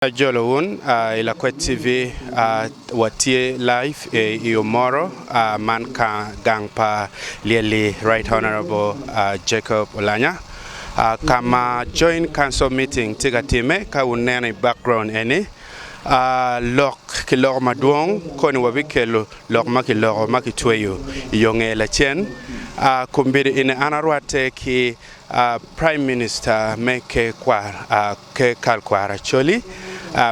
Ajolo wun i Lakwet TV watye live i Omoro man ka gang pa lyelli Right Honourable Jacob Olanya ka ma Joint Council meeting tye ka time ka wuneno i background eni lok kiloko madwong koni wabikelo lok ma kiloko ma kitweyo i yo nge lacen kombeddi eni an arwatte ki Prime Minister me ker kal kwar Acholi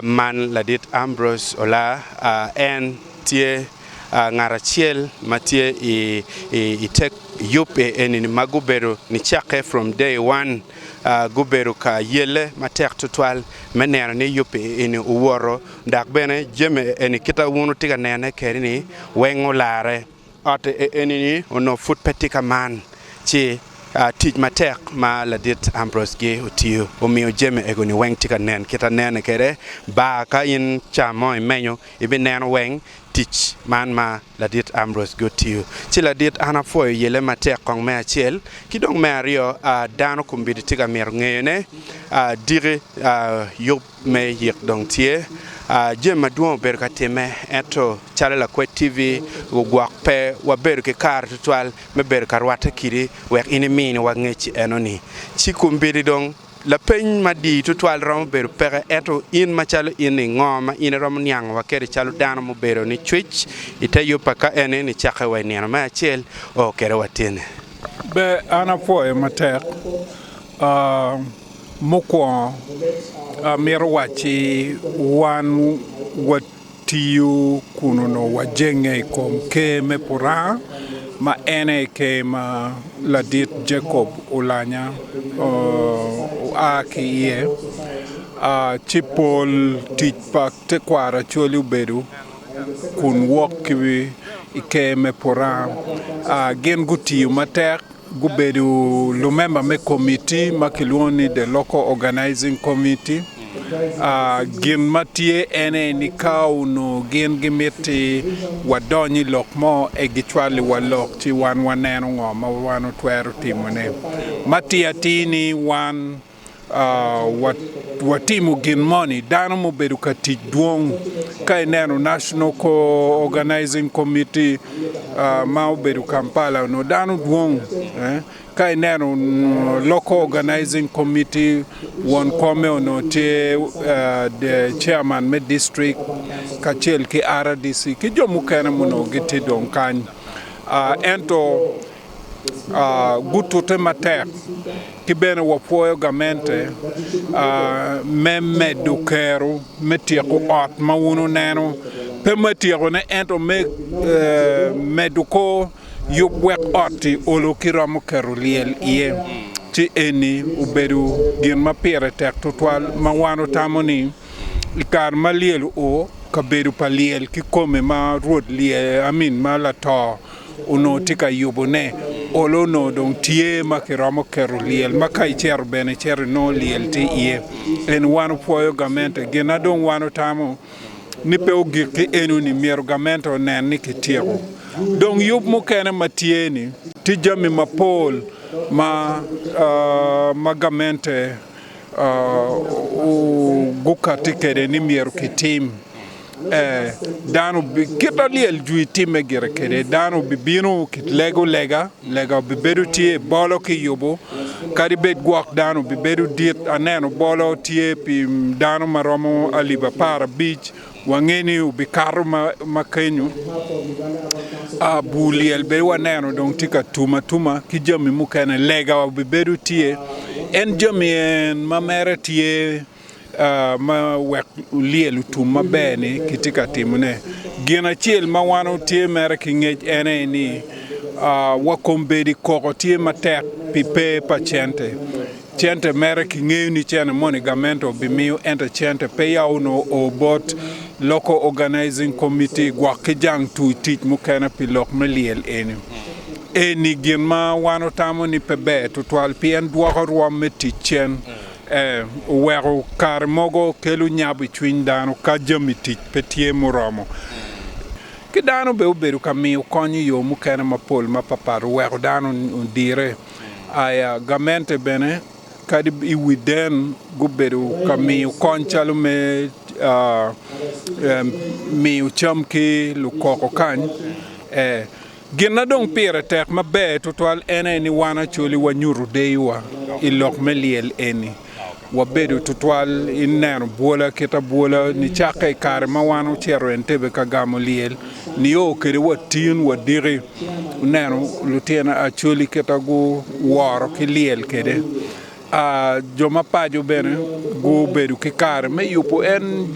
man ladit Ambrose Olaa en tye ngat acel ma tye i te yub eni ma gubedo nicakke from day one gubedo ka yelle matek tutwal me neno ni yub eni owoto dok bene jami eni kit ma wun wutye ka nenone kwede ni weng olare. Ot eni-ni onongo pud pe tye ka man, ci tic matek ma ladit Ambrose gi otiyo omiyo jami ego-ni weng tye ka nen kit anene kwede. Bar ka in ca mo imenyo ibineno weng tic man ma ladit Ambrose gi otiyo. Ci ladit an apwoyo yelle matek kong me acel ki dong me aryo dano kombeddi tye ka mito ngeyone diki yub me yik dong tye. Jami madwong obedo ka timme, ento calo Lakwed TV ogwok pe wabedo ki kare tutwal me bedo ka rwatte kidi wek in iminiwa ngec enoni. Ci kombeddi dong lapeny madii tutwal romo bedo peke, ento in macalo in-ni ngo ma in iromo niangowa kwede calo dano mubedo ni cwic i te yub pa ka eni nicakke wa i nino me acel o kwede wa tini? Ber, an apwoyo matek. Mukwongo, amito wacci wan watiyo kun onongo wajenge i kom Ker me Puranga, ma en aye ker ma ladit Jacob Olanya oa ki iye. Ci pol tic pa tekwaro Acholi obedo kun wok ki i Ker me Puranga. Gin gutiyo matek. Gubedo lumemba me komitti ma kilwongo ni The Local Organizing Committee. Gin ma tye en aye ni ka onongo gin gimitti wadony i lok mo, e gicwaliwa lok ci wan waneno ngo ma wan watwero timone. Ma tye atir ni wan watimo gin moni, dano mubedo ka tic dwong. Ka ineno National Organizing Committee ma obedo Kampala onongo dano dwong. Ka ineno Local Organizing Committee won kome onongo tye chairman me district kacel ki RDC ki jo mukene ma onongo gitye dong kany. Ento gutute matek ki bene wapwoyo gamente me medo kero me tyeko ot ma wun wuneno pe me tyekone ento me medo kor yub wek ot-ti olo kiromo keto lyel iye ci eni obedo gin ma pire tek tutwal ma wan otamo ni i kare ma lyel oo kabedo pa lyel kikome ma rwod lyel I mean ma lato onongo tye ka yubone, olo onongo dong tye ma kiromo keto lyel ma ka icito bene icito inongo lyel tye iye. En wan opwoyo gamente. Gin na dong wan otamo ni pe ogik ki enoni myero gamente onen ni kityeko. Dong yub mukene ma tye ni tye jami mapol ma ma gamente gukati kwede ni myero kitim. Ee, dano kit ma lyel jwi timme gire kwede, dano obibino kilego lega, lega obibedo tye, bolo kiyubo, kadi bed gwok dano obibedo dit, aneno bolo tye pi dano ma romo alip aparabic, wange ni obikato ma kenyo, bur lyel bene waneno dong tye ka tum atuma ki jami mukene, lega obibedo tye, en jami en ma mere tye. ma wek lyel otum maber-ni kitye ka timone. Gin acel ma wan watye mere ki ngec en aye ni wa kombeddi koko tye matek pi pe pa cente. Cente mere kingeyo ni cente moni gamente obimiyo ento cente pe ya onongo oo bot Local Organizing Committee gwok ki jang tic mukene pi lok me lyel eni. Eni gin ma wan otamo ni pe ber tutwal pien dwoko rwom me tic cen. Ee, oweko kare mogo kelo nyabo i cwiny dano ka jami tic pe tye muromo. Ki dano bene obedo ka miyo kony i yo mukene mapol mapatpat oweko dano odire. Aya, gamente bene. kadi i wi den gubedo ka miyo kony calo me miyo cam ki lukoko kany. Gin na dong pire tek maber tutwal en aye ni wan Acholi wanyuto deyowa i lok me lyel eni. Wabedo tutwal i neno bwola kit abwola nicakke i kare ma wan ocito Entebbe ka gamo lyel nio kede wa tin wa diki neno lutino Acholi kita guworo ki lyel kede. Jo ma paco bene gubedo ki kare me yubo en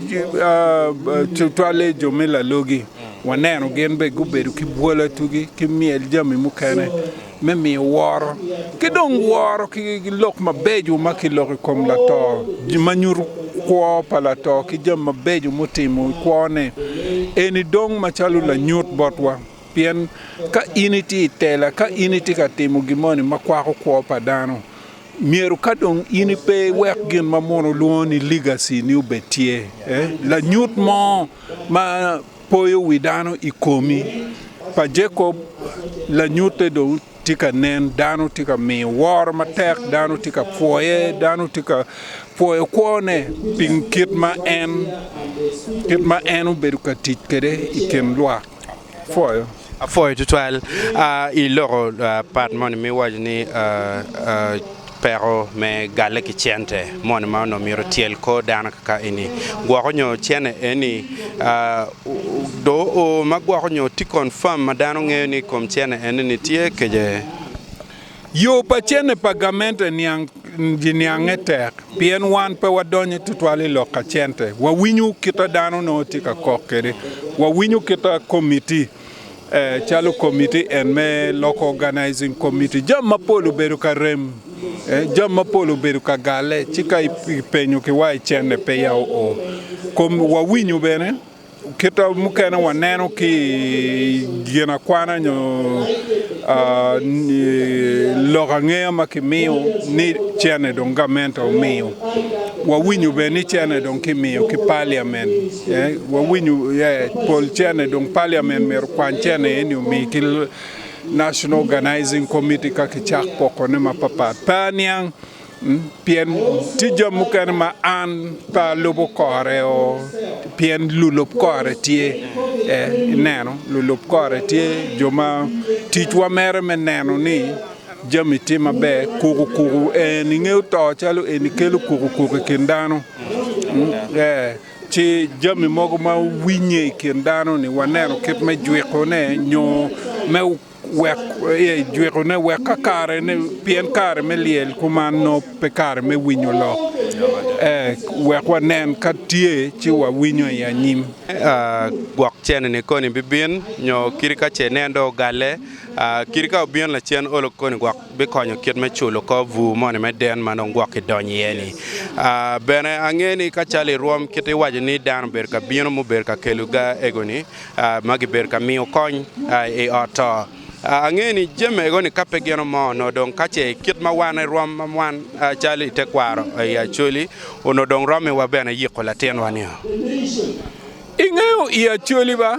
tutwalle jo me lalogi. Waneno gin bene gubedo ki bwola tugi ki myel jami mukene me miyo woro ki dong woro ki lok mabeco ma kiloko i kom lato ma nyuto kwo pa lato ki jami mabeco mutimo i kwone. Eni dong macalo lanyut botwa pien ka in itye i tela, ka in itye ka timo gin moni ma kwako kwo pa dano, myero ka dong in ipe iwek gin ma muno lwongo ni legacy ni obed tye, lanyut mo ma poyo wi dano i komi. Pa Jacob lanyutte dong tye ka nen, dano tye ka miyo woro matek, dano tye ka pwoye, dano tye ka pwoyo kwone pi kit ma en kit ma en obedo ka tic kwede i kin lwak. Pwoyo. Apwoyo tutwal i loko pat moni ma iwaco ni peko me galle ki cente moni ma onongo myero otyel kor dano kaka eni gwoko nyo cene eni do oo ma gwoko nyo tye confirm ma dano ngeyo ni kom cene eni ni tye kece. Yo pa cene pa gamente niang ji niange tek pien wan pe wadonyo tutwal i lok ka cente. Wawinyo kita dano nongo tye ka kok kede, wawinyo kita komiti calo komiti en me Local Organizing Committee jami mapol obedo ka rem, jami mapol obedo ka galle ci ka ipenyo ki wa i cene pe ya oo. Kom wawinyo bene Kit mukene waneno ki i ginakwana nyo lok angeya ma kimiyo ni cene dong gamente omiyo. Wawinyo bene ni cene dong kimiyo ki paliamen. Wawinyo pol cene dong paliamen myero okwany cene eni omi ki National Organizing Committee ka kicak pokone mapapat. Pe aniang. Pien tye jami mukene ma an pe alubo kore o, pien lulub kore tye, ineno, lulub kore tye, jo ma ticwa mere me neno ni jami tye maber, kuku kuku en ingeyo to calo eni kelo kuku kuku i kin dano, ci jami mogo ma winye i kin dano-ni waneno kit me jwikone nyo me Wek ejwikone wek ka karene, pien kare me lyel kuman nongo pe kare me winyo lok, wek wanen ka tye ci wawinyo i anyim. Gwok cene-ni koni bibin, nyo kadi ka ce nen dong ogalle, kadi ka obin lacen olo koni gwok bikonyo kit me culo kor bur moni me den ma dong gwok kidonyo iye-ni. Bene ange ni ka calo irwom kit iwaco ni dano obedo ka bino mubedo ka kelo ga ego-ni, ma gibedo ka miyo kony i ot to. Angeyo ni jami ego-ni ka pe gin omo onongo dong ka ce kit ma wan rom ma wan calo i tekwaro i Acholi onongo dong romiwa bene yiko latinwa-ni. Ingeyo i Acholi ba,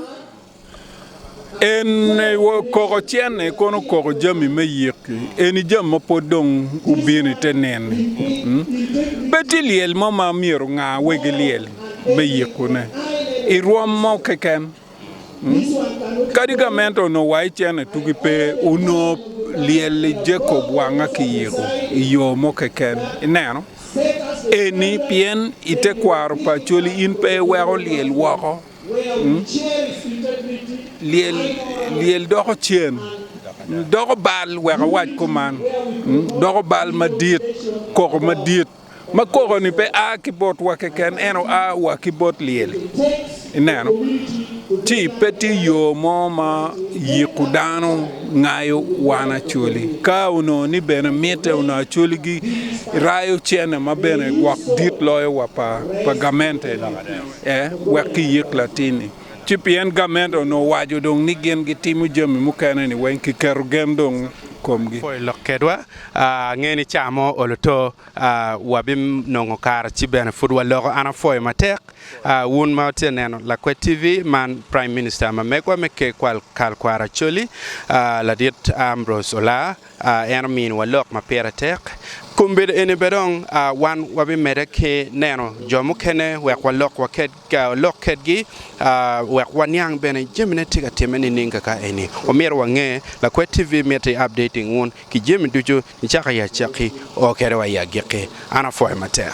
en koko cene kono koko jami me yik-ki, eni jami ma pwod dong obino i te nino-ni. Pe tye lyel mo ma myero onga wegi lyel. me yikone i rwom mo keken. Kadi gamente onongo wa i cene tugi pe, onongo lyel-li Jacob wanga kiyiko i yo mo keken. Ineno? Eni pien i tekwaro pa Acholi in pe iweko lyel woko. Lyel, lyel doko cen, doko bal wek awac kuman, doko bal madit, koko madit. Ma koko-ni pe a ki botwa keken, ento a wa ki bot lyel. Ineno? Ci pe tye yo mo ma yiko dano ngayo wan Acholi. Ka onongo ni bene mitte, onongo Acholi girayo cene ma bene gwok dit loyo wa pa gamente-ni, ee, wek kiyik latin-ni. Ci pien gamente onongo owaco dong ni gin gitimo jami mukene-ni weng, kiketo gen dong i komgi. Pwoyo lok kedwa. Angeyo ni ca mo olo to wabinongo kare ci bene pud waloko. An apwoyo matek wun ma wutye neno Lakwed TV man Prime Minister ma megwa me ker Kalkwar Acholi Ladit Ambrose Olaa en ominiwa lok ma pire tek. Kombeddi eni bene dong wan wabimedde ki neno jo mukene wek walok lok kedgi wek waniang bene jamine tye ka timme nining kaka eni. Omyero wange Lakwed TV miti updating wun ki jami ducu nicako i acakki o kede wa i agikki. An apwoyo matek.